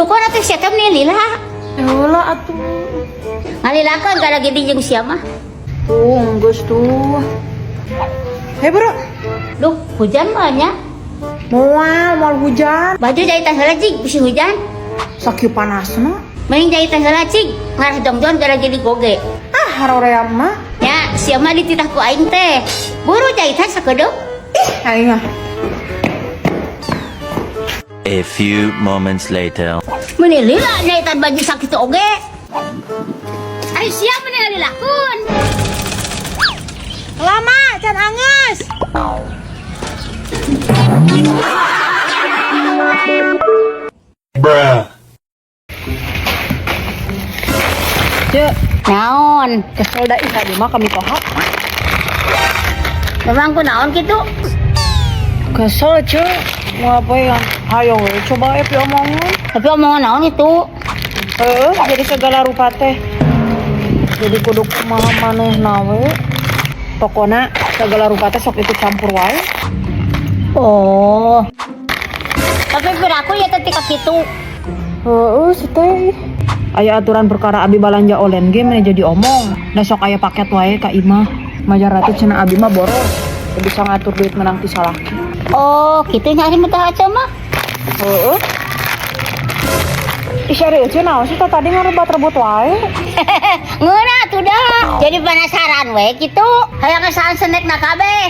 Syukur atuh sia teh meni lila. Heula atuh. Ngalilakeun gara gede jeung sia mah. Tuh, geus tuh. Hei bro, Duh, hujan mah nya. moal moal hujan. Baju jahitan heula cing, bisi hujan. Sakieu panasna. Mending jahitan heula cing, ngarah jongjon gara gede goge. Ah, haroream mah. Ya, sia mah dititah ku aing teh. Buru jahitan sakedeuk. Ih, aing ah. A few moments later. Meni lila jahitan baju sakitu oge. Ari sia meni lilakun. Lama, can anges. Bruh. Cek, Naon? kesel da ih tadi mah kami toha. Memang ku naon kitu? Kesel, cek. Mau apa ya? Ayo we, coba we omongan. Tapi omongan naon itu? Heeh, jadi segala rupa teh. Jadi kudu kumaha manehna we. Pokona segala rupa teh sok ikut campur wae. Oh. Tapi piraku ya teh tika kitu. Heeh, si teh. Aya aturan perkara abi balanja online ge meni jadi omong. Da sok aya paket wae ka imah. Majar ratu cenah abi mah boros. Teu bisa ngatur duit menang ti salaki. Oh, kitu nya ari mah teh aca mah. Heeh. Ih, ari euceun naon sih teh tadi ngarebat-rebut wae. Ngeunah tuh dah. Jadi penasaran we kitu. Hayang ngesaan snack na kabeh.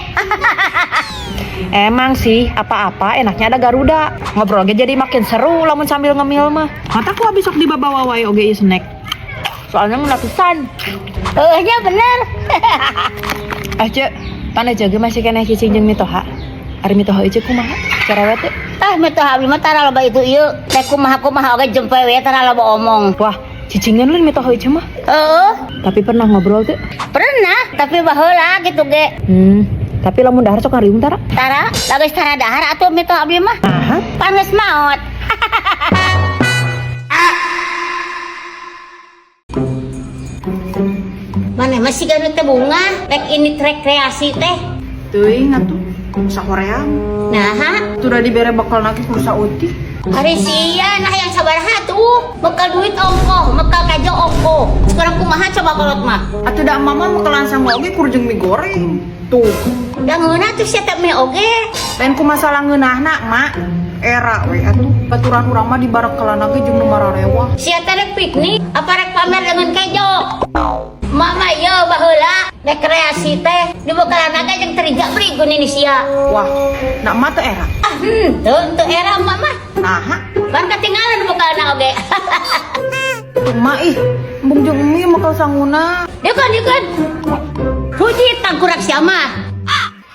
Emang sih, apa-apa enaknya ada Garuda. Ngobrol ge jadi makin seru lamun sambil ngemil mah. Mata ku abi sok dibabawa wae oge ieu snack. Soalnya ngeunah pisan. Heuh nya bener. Ah, Cek, pan Ece ge masih keneh cicing jeung mitoha. Ari mitoha Ece kumaha? Cerewet teh? Ah, mitoha abi mah tara loba itu ieu. Teh kumaha-kumaha oge jempe we tara loba omong. Wah, cicingan lain mitoha Ece mah. Heeh, Tapi pernah ngobrol teh? pernah, tapi baheula gitu ge. Tapi lamun dahar sok ngariung tara. Tara, geus tara dahar atuh mitoha abi mah. Aha. Pan geus maot. Mana masih ganu teh bunga, rek ini rekreasi teh. Teuing atuh, sahoream. Nah, Sudah dibere bekal naki kursa uti. Hari sia nah yang sabaraha tuh. Bekal duit ongkoh, bekal kejo ongkoh. Sekarang kumaha coba kolot mah. Atuh da mama mekalan sama oge kur jeung mie goreng. Tuh, Da ngeunah tuh sia teh mie oge. lain ku masalah ngeunahna, Mak. Era we atuh, baturan urang mah dibarekelan ge jeung nu mararewah. Sia teh rek piknik, apa rek pamer dengan kejo? Mama ye baheula rekreasi teh dibekalan ge jeung teriga beri geuning sia. Wah, nak mah teu era. Ah, teu era mama. Naha, Ban ketinggalan bekalna oge. tuh mak ih, embung jeung mie mekal sanguna. Deukon deukon. Puji tangkurak sia mah.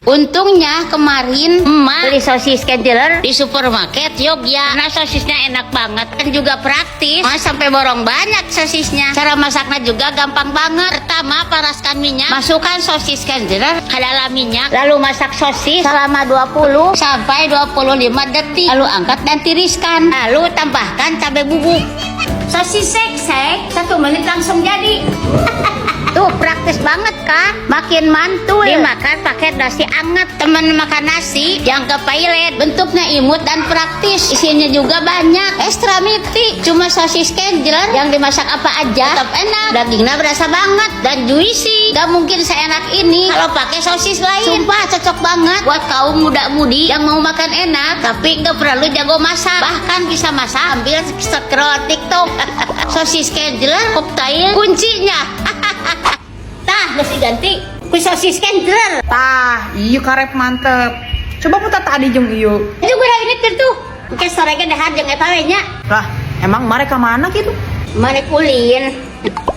Untungnya kemarin emak beli sosis Kenjeler di supermarket Yogya. Karena sosisnya enak banget dan juga praktis. Mas sampai borong banyak sosisnya. Cara masaknya juga gampang banget. Pertama, panaskan minyak, masukkan sosis Kenjeler ke dalam minyak, lalu masak sosis selama 20 sampai 25 detik. Lalu angkat dan tiriskan. Lalu tambahkan cabai bubuk. Sosis sek-sek 1 menit langsung jadi. Tuh praktis banget kan? Makin mantul. Dimakan pakai nasi anget. Temen makan nasi yang ke pailet. Bentuknya imut dan praktis. Isinya juga banyak. Ekstra miti. Cuma sosis Kenjeler yang dimasak apa aja tetap enak. Dagingnya berasa banget dan juicy. Gak mungkin seenak ini kalau pakai sosis lain. Sumpah cocok banget buat kaum muda-mudi yang mau makan enak tapi nggak perlu jago masak. Bahkan bisa masak sambil scroll TikTok. Sosis Kenjeler koktail kuncinya. Tah, geus diganti ku sosis Kenjeler. Tah, ieu karep mantep. Coba putar tadi jeung ieu. Itu gue ini tuh. Engke sore ge dahar jeung eta we nya. Lah, emang mereka mana gitu? Mane ulin.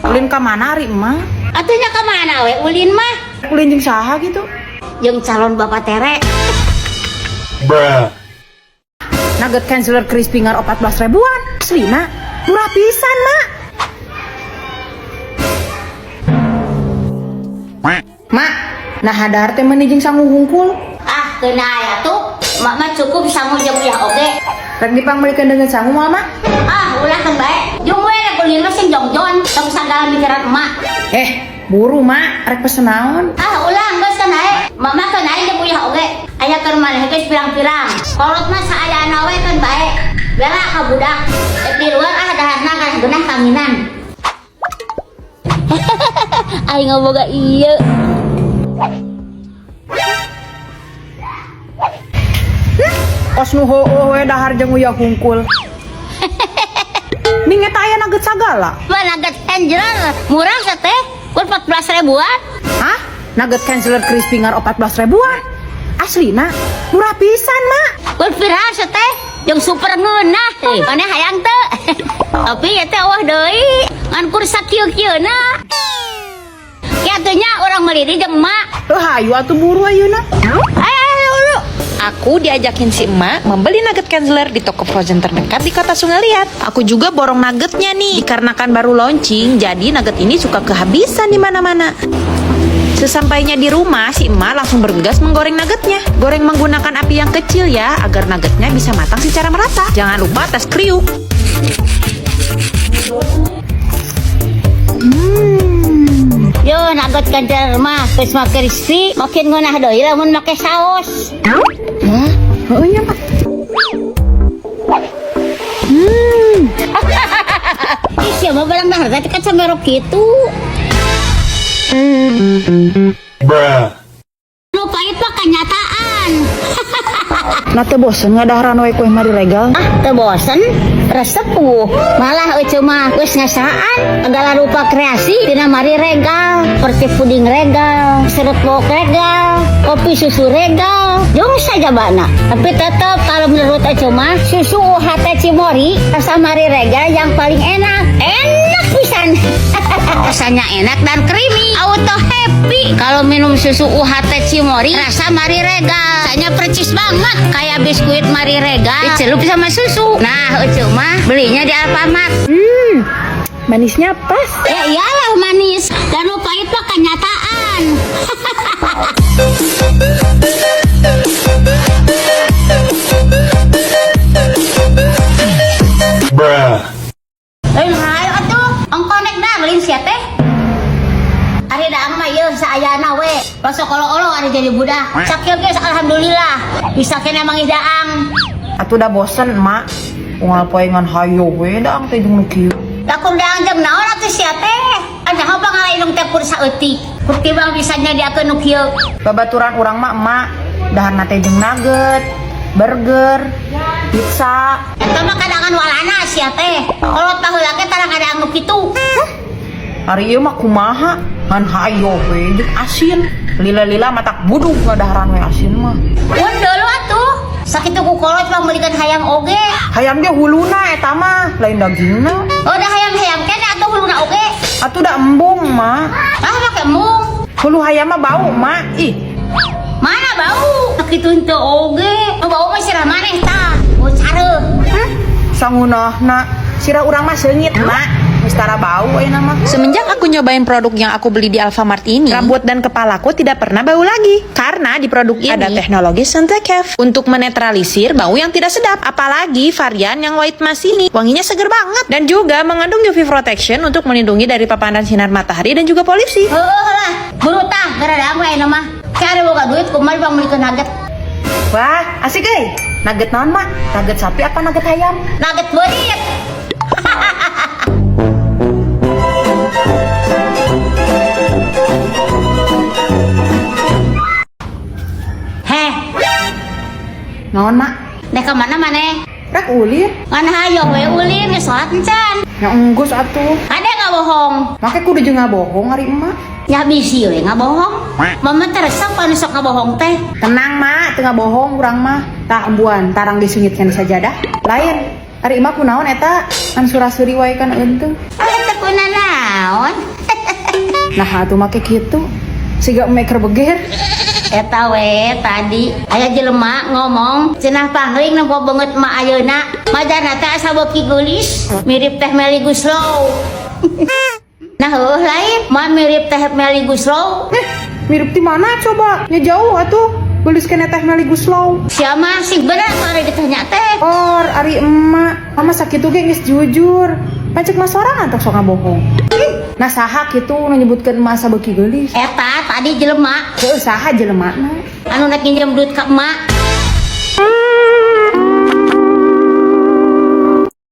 Ulin ka mana ari emak? Atuh nya ka mana we ulin mah? Ulin jeung saha gitu? Jeung calon bapak tere. Bruh. Nugget Kenjeler crispy ngar 14 ribuan. Aslina, murah pisan, Mak. Mak, nah hadar teh meuni jeung sangu hungkul. Ah, keuna aya tuh. Mak mah cukup sangu jeung uyah oge. Rek dipangmeulikeun dengan sangu moal, Mak? Ah, ulah kan bae. Jeung we rek ulin mah sing jongjon, tong sagala mikiran emak. Buru, Mak, rek pesen naon? Ah, ulah geus kan ae. Mak mah keuna aya jeung uyah oge. Aya keur maneh geus pirang-pirang. Kolot mah saayana we kan bae. Bela ka budak. Di luar ah daharna kan geunah kanginan. Aing boga ieu. Kos nu heueuh we dahar jeung uyah hungkul. Ning eta aya nugget sagala. Mah nugget Kanzler murah sa teh. Kur 14 ribuan. Hah? Nugget Kanzler crispy ngan 14 ribuan. Aslina murah pisan, Mak. Kur viral sa teh. Jeung super ngeunah. Maneh hayang teu? Tapi ieu teh eueuh deui. Ngan kur sakieu-kieuna. Kieu atuh nya urang meuli deui jeung emak. Heuh hayu atuh buru ayeuna. Ayo ayo ayo. Aku diajakin si emak membeli nugget Kanzler di toko frozen terdekat di kota Sungai Liat. Aku juga borong nuggetnya nih. Dikarenakan baru launching, jadi nugget ini suka kehabisan di mana-mana. Sesampainya di rumah, si emak langsung bergegas menggoreng nuggetnya. Goreng menggunakan api yang kecil ya, agar nuggetnya bisa matang secara merata. Jangan lupa tes kriuk. Yo nugget Kanzler mah geus mah crispy, makin ngeunah deui lamun make saos. Hah? Heueuh nya, Mak. Ih, sia mah barang dahar teh kan samerok kitu. Bruh. Nu pahit mah kenyataan. Nah teu bosen ngadaharan we kue mari regal. Ah, teu bosen, resep wuh. Malah euceu mah geus ngasaan segala rupa kreasi dina mari regal, seperti puding regal, serut bok regal, kopi susu regal, jeung sajabana. Tapi tetep kalau menurut euceu mah susu UHT Cimory rasa mari regal yang paling enak. Enak pisan. Rasanya enak dan creamy. Auto happy kalau minum susu UHT Cimory rasa mari regal. Rasanya percis banget kayak biskuit mari regal dicelup sama susu. Nah, euceu mah belinya di Alfamart. Manisnya pas. Ya iyalah manis. Dan nu pahit mah kenyataan. Bruh. Lain hayo atuh, ongko nek darlin sia teh. Ari daang mah ieu saayana we. Basok olo-olo ari jadi budak. Sakieu geus alhamdulillah. Bisa kena manggih daang. Atuh da bosen, Mak. Unggal poe ngan hayo we daang teh jeung nu kieu. Da kur daang jeung naon atuh sia teh? Anya hoba ngalainung teh kur saeutik. Kur tibang bisa nyadiakeun nu kieu. Babaturan urang mah emak daharna teh jeung nugget, burger, pizza. Eta mah kadangan walana sia teh. Kolot baheula ge tarang ada nu kitu. Ari ieu mah kumaha? Ngan hayo we jeung asin. Lila-lila matak budug ngadaharan we asin mah. Mun dulu atuh. Sakitu ku kolot mah meulikeun hayam oge. Hayam ge huluna eta mah, lain dagingna. Oh da hayam-hayam keneh atuh huluna oge. Atuh da embung, Mak. Ah make embung. Hulu hayam mah bau, Mak. Ih, Mana bau? Kitu henteu oge. Nu bau mah sirah maneh tah. Oh careuh. Sangunahna sirah urang mah seungit, Mak. Geus tara bau ayeuna mah. Semenjak aku nyobain produk yang aku beli di Alfamart ini, rambut dan kepalaku tidak pernah bau lagi. Karena di produk ini ada teknologi Sentecaf untuk menetralisir bau yang tidak sedap. Apalagi varian yang white musk ini, wanginya seger banget. Dan juga mengandung UV protection untuk melindungi dari paparan sinar matahari dan juga polusi. Heueuh lah, buru tah gara daang we ayeuna mah. Cari boga duit kumaha bang meulikeun nugget. Wah, asik euy. Nugget naon, Mak? Nugget sapi apa nugget hayam? Nugget beurit. Heh, Naon, Mak? nek ka mana maneh? Rek ulin. Ngan hayo we ulin geus salat encan. Ya enggeus atuh. Ade ngabohong. Make kudu jeung ngabohong ari emak. Ya bisi we ngabohong. Mama teh resep anu sok ngabohong teh. Tenang, Mak, teu ngabohong urang mah. Tah embuan tarang disungitkeun sajadah. Lain, ari emak kunaon eta? Kan surasuri wae kan eunteung. Ah teh kunanaon? Nah, atuh make kitu. Siga emek keur beger. Eta we tadi aya jelema ngomong cenah pangling nempo beungeut emak ayeuna. Majarna teh asa beuki geulis, mirip teh Melly Goeslaw. Nah heueuh lain, mah mirip teh Melly Goeslaw. Mirip di mana coba? Nya jauh atuh. Geulis keneh teh Melly Goeslaw. Sia mah sing bener atuh ditanya teh. Or, ari emak, mama sakitu ge geus jujur. Pancek mah sorangan tok sok ngabohong. Nah saha kitu nu nyebutkeun emak asa beuki geulis. Eta tadi jelema Heueuh saha jelemana? anu nek nginjem duit ka emak.